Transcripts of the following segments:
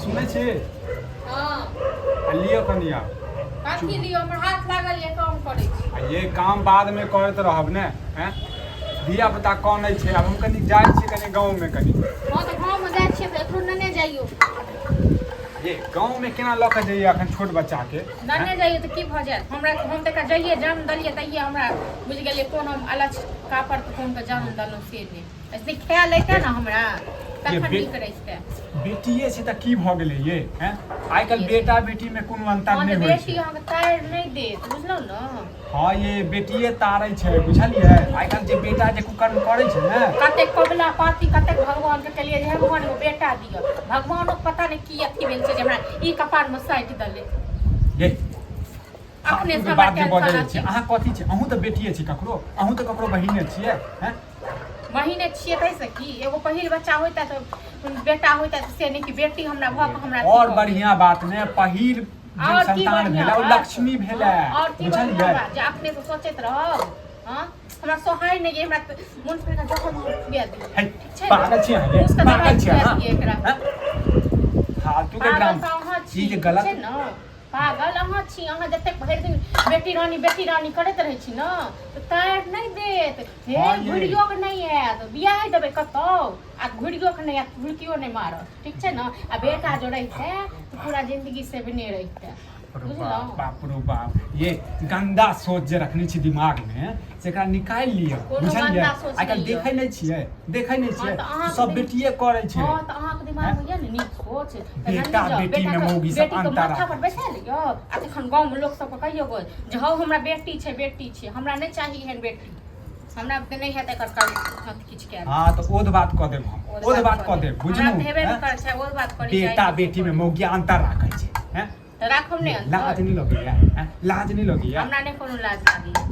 सुनै छी? हँ। आ लिअ कनि आब। कथी लियौ? हमर हाथ लागल यऽ, काम करै छी। आ ये काम बादमे करैत रहब ने। हैं, धिया पुता कनै छै। आब हम कनि जाइ छी कनि गाँवमे कनि। हँ, तऽ गाँवमे जाइ छियै तऽ एकरो नेने जाइयौ। ये गाँवमे केना लऽ कऽ जइयै अखन छोट बच्चाके? नेने जाइयौ तऽ की भऽ जायत? हमरा हम तऽ एकरा जहिये जन्म देलियै तहिये हमरा बुझि गेलियै कोन हम अलछ कापर के कोन के जन्म देलहुँ से नहि। ऐसे ख्याल अयतै ने हमरा तखन नीक रहितै। बेटिए छै तऽ की भऽ गेलै ये? हैं, आइ काल्हि बेटा बेटीमे कोनो अन्तर हँ नहि तऽ होइ बेटी छै। अहाँके तारि नहि देत, बुझलहुँ ने? हँ ये, बेटिए तारै छै, बुझलियै? आइ काल्हि जे बेटा जे कुकर्म करै छै ने। कतेक कबुला पाती कतेक भगवानके केलियै जे हे भगवान, एगो बेटा दिअ। भगवानोके पता नहि की अथी भेल छै जे हमरा ई कपारमे साटि देलै। ये अखने फालतूके से हमरा बात जे टेंशन बजै अथी छी अहाँ, कथी छै? अहूँ तऽ बेटिए छी ककरो, अहूँ तऽ ककरो बहिने छियै। हैं, बहिने छियै ताहिसँ की? एगो पहिल बच्चा होइता तऽ बेटा होइता तऽ से नहि कि बेटी हमरा भऽ कऽ हमरा अथी और भऽ गेल। बढ़िया बात ने, पहिल जे और की संतान बढ़िया भेलै ओ बात? लक्ष्मी भेलै। हँ, और की बढ़िया बुझलियै? बात जे अपने से सोचैत रहब? हँ, हमरा सोहाय नहि हमरा तऽ मोन पर जखन हम खुआ दियै। है, ठीक छै ने? पागल छी अहाँ ये? उसके पागल दवाइ छी खुआ अहाँ? दियै एकरा। हैं? फालतू के पागल ड्रामा तऽ अहाँ छी। ई जे ठीक गलत छै ने? पागल अहाँ छी। अहाँ जतेक भरि दिन बेटी रानी बेटी रानी करैत रहै छी ने, तऽ तारि नहि देत। हे हँ यै। घुरियो के नहि आयत। बियाह देबै कतौ आ घुरियो के नहि आयत, घुरकियो नहि मारत। ठीक छै ने? आ बेटा जो रहितै तऽ पूरा जिंदगी सेबने रहितै। बाप रो बाप, बुझलहुँ? बाप रो बाप, ये गंदा सोच जे रखने छी दिमाग में से एकरा निकालि लिअ। कोनो बुझलियै? गंदा सोच आइ काल्हि नहि यऽ। देखै नहि छियै, देखै नहि हँ, छियै तऽ अहाँके सब बेटिए करै छै। हँ, तऽ अहाँके दिमागमे यऽ ने नीक सोच तऽ बेटा नन्दी जाउ, बेटीमे बेटाके मौगी सब बेटीके अन्तर माथा पर राखै। बैसा लिअ आ तखन गाँवमे लोक सबके कहियौ गो जे हौ, हमरा बेटी छै, बेटी छै, हमरा नहि चाही एहन बेटी, हमरा तऽ नहि हैत एकर अथी किछु कयल। हँ, तऽ ओध बात कऽ देब हम, ओध बात कऽ देब। हमरा बुझलहुँ? तऽ हेबे नहि हैं? करै छै, ओध बात करी चाहे बेटा किछो बेटीमे करी। मौगिया अन्तर राखै छै। हैं, तऽ राखब नहि लाज अन्तर? नहि लगैया? हैं, लाज नहि लगैया? हमरा नहि कोनो लाज लागैया।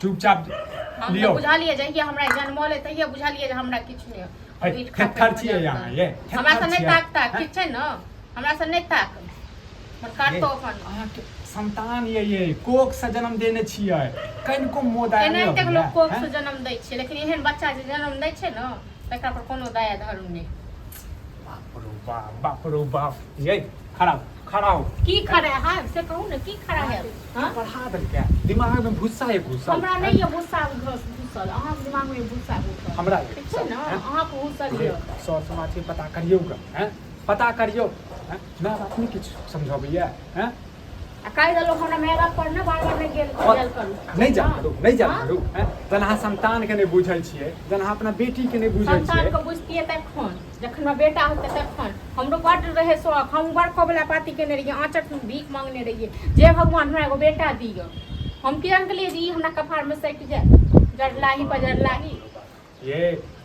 चुपचाप हम तऽ लियौ। बुझलियै, जहिया हमरा जन्मल तहिया बुझलियै जे हमरा किछु नहि। है, ईट खा थेथर पेट छियै भऽ अहाँ जायत। ये, हमरा थेथर से नहि छियै। ताक ताक। हैं? ठीक छै ने? हमरा से नहि ताक, अपन ये, काटो अपन। अहाँके संतान ये, ये कोख से जन्म देने छियै, कनिको मोह दया नहि एनाहिते अबैया? लोक कोख हैं? से जन्म दै छै, लेकिन एहन बच्चा जे जन्म दै छै ने, तकरा पर कोनो दया धर्म नहि। बाप रो बाप, बाप रो बाप, ये खड़ा हो, खड़ा हो। की खड़ा है से कहू ने, की खड़ा है? हाँ? पढ़ा देलकै दिमाग में भुस्सा ये घुसल। हमरा नहीं ये भुस्सा घुसल, अहाँके दिमाग में भुस्सा घुसल। हमरा ये ठीक छै ने? हैं? अहाँके घुसल ये। सर समाज के पता करियौ ग, हैं, पता करियौ। हैं, माय बाप नहि किछु समझाबैया? हैं, आ कहि देलहुँ, हमरा माय बाप पर ने बार बार नहि गेल गेल करू। नहि जाल हाँ? करू, नहि जाल हाँ? करू। हैं, जहन अहाँ संतान के नहि बुझै छियै, जहन अहाँ अपना बेटी के नहि बुझै संतान छियै। के बुझतियै तखन, जखन हमरा बेटा होतै तखन। हमरो बड्ड रहै शौक, हम बड़ कबुला पाती केने रहियै, आँचर भीख मांगने रहियै जे भगवान हमरा एगो बेटा दिअ। हम किया ने गेलियै जे ई हमरा कपारमे सटि जाय जड़लाही पजरलाही। ये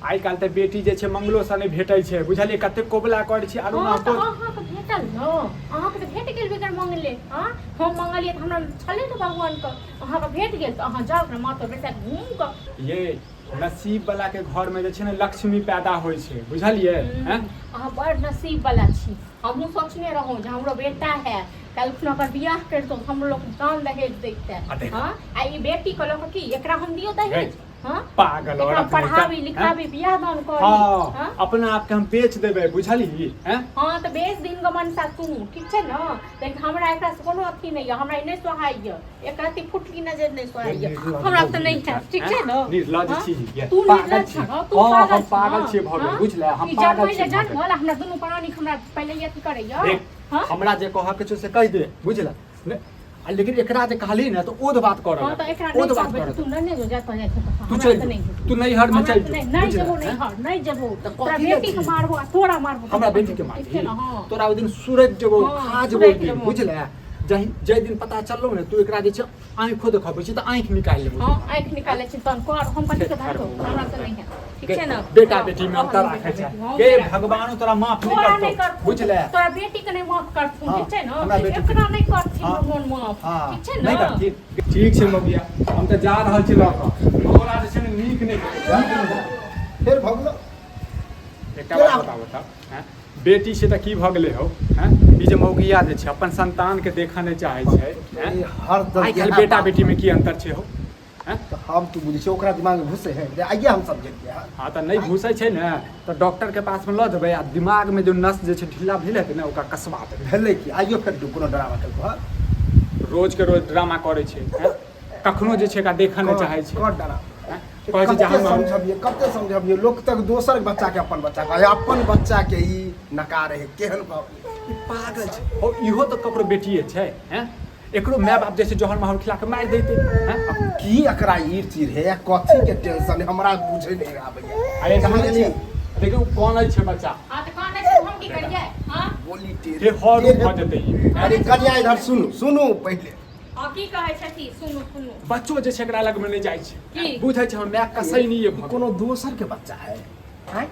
आइ काल्हि तऽ बेटी जे छै मंगलोसँ नहि भेटै छै, बुझलियै? कतेक कोबला करै छी आरो। हँ, तऽ अहाँके भेटल ने, अहाँके तऽ भेट गेल बगैर मंगले। हँ, हम मंगलियै तऽ हमरा छलै ने भगवानके, अहाँके भेट गेल तऽ अहाँ जाउ अपना माथ पर बैसा कऽ घूमू कऽ। ये नसीब वाला के घर में जे छै ने लक्ष्मी पैदा होइ छै, बुझलियै? हैं? अहाँ बड़ नसीब वाला छी। हमहूँ सोचने रहौं जे हमरो बेटा है, काल्हिखुना ओकर बियाह करितहुँ, हमरो लोक दान दहेज दैते। आ देख। हँ, आ ई बेटीके लऽ कऽ की एकरा हम दियौ दहेज? हँ, पागल एकरा औरत हम नहीं पढ़ाबी तऽ, हैं? लिखाबी, बियाह दान करी? हँ। हँ। अपना आपके हम बेच देबै, बुझलिही? हैं? हँ, तऽ बेच दिन गो मनसा तू, ठीक छै ने? लेकिन हमरा एकरासँ कोनो अथी नहि यऽ, हमरा ई नहि सोहाइ यऽ, एक रत्ती फुटकी नजर नहि सोहाइ यऽ हमरा तऽ नहि हैत। ठीक छै ने? निर्लज हँ? छी ये, तू पागल निर्लज छी। छह, तू हँ, पागल हम छह। पागल छियै भऽ गेल, हँ? बुझले? हम ई पागल जन्मै छियै लए भऽ गेल। जन्मल हमरा दुनू प्राणीके हमरा पहिले अथी करैया। देख, हँ? हमरा जे कहऽ के छौ से कहि दे, बुझले ने? आ लेकिन एकरा जे कहली ने तऽ ओध बात करऽ हँ, तऽ एकरा ओध नहि बात चाहबै करऽ। तू नहि जो जात जाइ छै। तू चलि जो, तू नैहर में चलि जो। नहि, नहि बुझले? जेबो हैं? नैहर, नहि जेबो। तऽ तोरा कथी लए बेटी के छी? मारबो आ तोरा मारबो। हमरा बेटी के ठीक छै ने? मारबी? हँ। तोरा ओहि दिन सूरज जेबो, हँ, खा जेबो ओहि सुरैक दिन। जेबो। बुझले? जहि जाहि दिन पता चललो ने तू एकरा जे छै आँखो देखबै छी तऽ आँखि निकालि लेबो। हँ, आँखि निकालै छी तहन कर, हम कथी के धरबो? हमरा से नहि हैत। ठीक छै ने? बेटा हँ, बेटी में हँ, अंतर बेटा राखै छै। बेटी, हँ, गे बेटा। भगवानो तोरा माफ नहि तोरा नहि करतौ, करथुन। बुझले? तोरा बेटी के नहि माफ करथुन। हँ, ठीक छै ने? हमरा बेटी के- एकरा नहि करथिन हँ। भगवान माफ। हँ, ठीक छै ने? नहि करथिन। ठीक छै मगिया, हम तऽ जा रहल छी लऽ कऽ। तोरा जे छै ने नीक नहि नीक नहि। फेर भऽ गेलो। एकटा बात बताबऽ तऽ, हैं? बेटी छै तऽ की भऽ गेलै हौ? हैं, ई जे मौगिया जे छै अपन संतान के देखऽ नहि चाहै छै, हैं? ई हरदम आइ काल्हि इएह बेटा बात। बेटी में की अंतर छै हौ? हैं? हम तू बुझै छियै ओकरा दिमाग में घुसे है जे आइए हम समझेलियै हँ। हँ तऽ नहि घुसै छै ने तऽ डॉक्टर के पास मे लऽ जेबै आ दिमाग मे जो नस जे छै ढीला भेल हेतै ने ओकरा कसबा देबै। भेलै की आइयो फेर कोनो ड्रामा केलको हँ? रोज के रोज ड्रामा करै छै, हैं? कखनो जे छै एकरा देखऽ नहि चाहै छै। कर ड्रामा। हैं? कहै छै जे कते हम समझबियै, कते समझबियै, लोक तक दोसर बच्चा के अपन बच्चा कहै, अपन बच्चा के ई नकारे है, केहन भऽ गेलै? ई पागल छै। और इहो तऽ ककरो बेटिए छै, हैं? एकरो माय बाप जे छै जहर माहौर खिला के मारि दैते, हैं? अब की एकरा ईर चीर है या कथी के टेंशन है, हमरा बुझे नहीं आबैया। अरे कहाँ सुनै गेलियै? छियै? देखियौ कोन अछि छै बच्चा। हाँ तऽ कानै छै हम की करियै? हाँ बोली टेढ़। हे हर भऽ जेतै ई, हैं? अरे कनिया इधर सुनू, सुनू पहिले। हाँ की कहै छथि? सुनू सुनू। बच्चो जे छै एकरा लग में नहि जाइ छै। की? बुझै छै हमर माय कसै नहि भऽ गेल। कोनो दोसर के बच्चा है, हैं?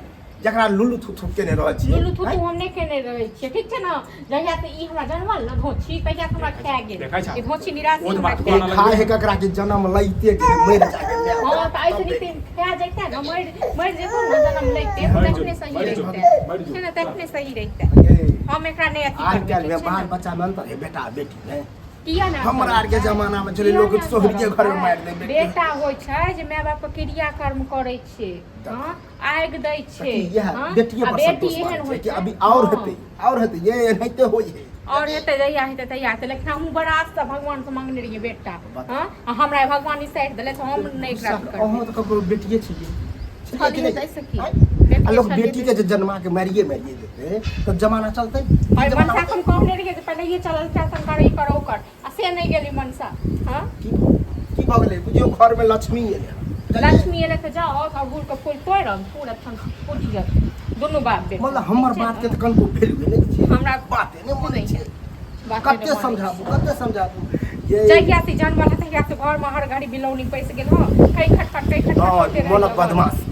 जकरा लुलु थुथु केने रहै छियै, लुलु थुथु हैं? हम नहि केने रहै छियै, ठीक छै ने? जहिया से ई हमरा जनमल ने धोछी, तहिया से हमरा खा गेल। देखै छह? ई धोछी निराशी ओध हमरा बात खा कोना गेल। खाय है ककरा के जन्म लैते के मरि जाय के माय। हाँ, तऽ ऐसे नीक खा जैते ने, मरि मरि जेतौ ने जन्म लैते, मरि जो, तखने सही मरि जो, रहितै। मरि जो। छै ने, तखने सही रहितै। ये, हम एकरा नहि अथी आज करबै, काल्हि ठीक में छै बाल ने? बच्चा में अंतर है बेटा बेटी में। किया ने हमरा आरके जमाना में छलै लोक सोहरिये घर में मारि दै बेटी। बेटा होइ छै जे माय बाप के क्रिया कर्म करै छै, हँ, आगि दै तऽ छै, की इएह हँ, बेटिये आ पर बेटी संतोष एहन मानै छै होइ कि छै। अभी और हँ। हेतै, और हेतै, ये एनाहिते होइ है। और हेतै जहिया हेतै तहिया हेतै, लेकिन हमहूँ बड़ा आशसँ भगवानसँ मांगने रहियै बेटा, बता। हँ, आ हमरा भगवान ई साटि देलथि, हम नहि एकरा अथी करबै। अहाँ तऽ ककरो बेटिये छियै। छियै कि छलियै नहि? तऽ एहिसँ की? आँय? बेटिये आ लोक छलियै बेटी के जे जन्मा के मारिये मारिये देतै तऽ जमाना चलतै? अरे जमाना मनसा के हम कहने रहियै जे पहिले चलल चाहे शंकर ई कर ओ कर, आ से नहि गेली मनसा। हँ, की की भऽ गेलै? बुझियौ घर में लक्ष्मी एलै हन। लक्ष्मी एलै तऽ जाओ अड़हुल के फूल तोड़ब, फूल एखन पूजियौ दुनू बाप बेटा। मतलब हमर बात के तऽ कनको वैल्यू नहि छै। हमरा बाते नहि मानै छै। बाते नहि कते मानै समझाबू, छै। कते समझाबू ये। जहिया से जनमल है तहिया से घर में हर घड़ी बिलौनी पैस गेल हँ, कई खटखट कई खटखट हँ, होते रहै मोनक घर। बदमाशी,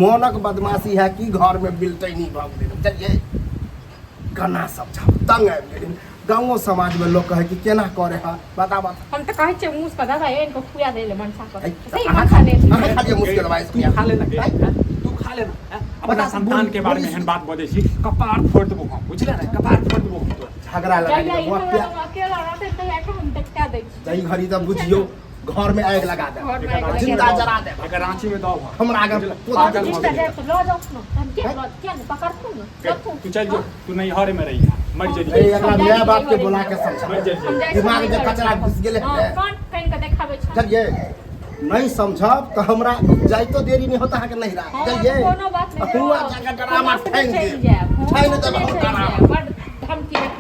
मोनक बदमाशी है कि घर में बिलटैनी भऽ गेलै। चलिए केना समझाबू, तंग आबि गेलै। गाँवो समाज में लोक कहै कि केना करे है, बता बता। हम तऽ कहै छियै मुस के दादा आनि कऽ खुआ दै ले मनसा के। है, सही अहाँ मनसा नहि अहाँ खाली मुश्किल भाई। तू खा लेना गे, हैं? तू खा लेना, हैं? अपना बता, संतान बोली- के बारे में बोली- एहन बात बजै छी, कपार फोड़ देबो हम, बुझले ने? कपार फोड़ देबो हम तोर। झगड़ा लगा जहिया ई हुआ हमरा प्यार लग अकेला रहतै तहिया के हम देखा दै छी। दही घड़ी तऽ बुझियौ घर में आगि लगा दे, घर में एकर आगि लगा जिंदा देब। जरा दे। एकर रांची में दब हमरा अगर बुझले? पोता पागल जिस भऽ तरह गेलै। से लऽ जाउ ने, हम किया लऽ किया ने पकड़थुन ने, लथुन। तू चल जो, तू नैहरे में रही, मर ए, जइहे। एकरा माय बाप के बोला के समझा। मर जइहे। हम जाइ छी दिमाग जे नैहर। कचरा घुस गेलै हँ, ने। कान कान के देखाबै छै। चलिए नहीं समझब तऽ हमरा जाइतो देरी नहीं होता अहाँके नैहरा। हँ, चलिए कोनो बात नहि। हुआं जाके ड्रामा हम अपने ठानि चलि देब। जायब। हम ठानि देब अपने हम चलि ड्रामा। जायब। बड धमकी।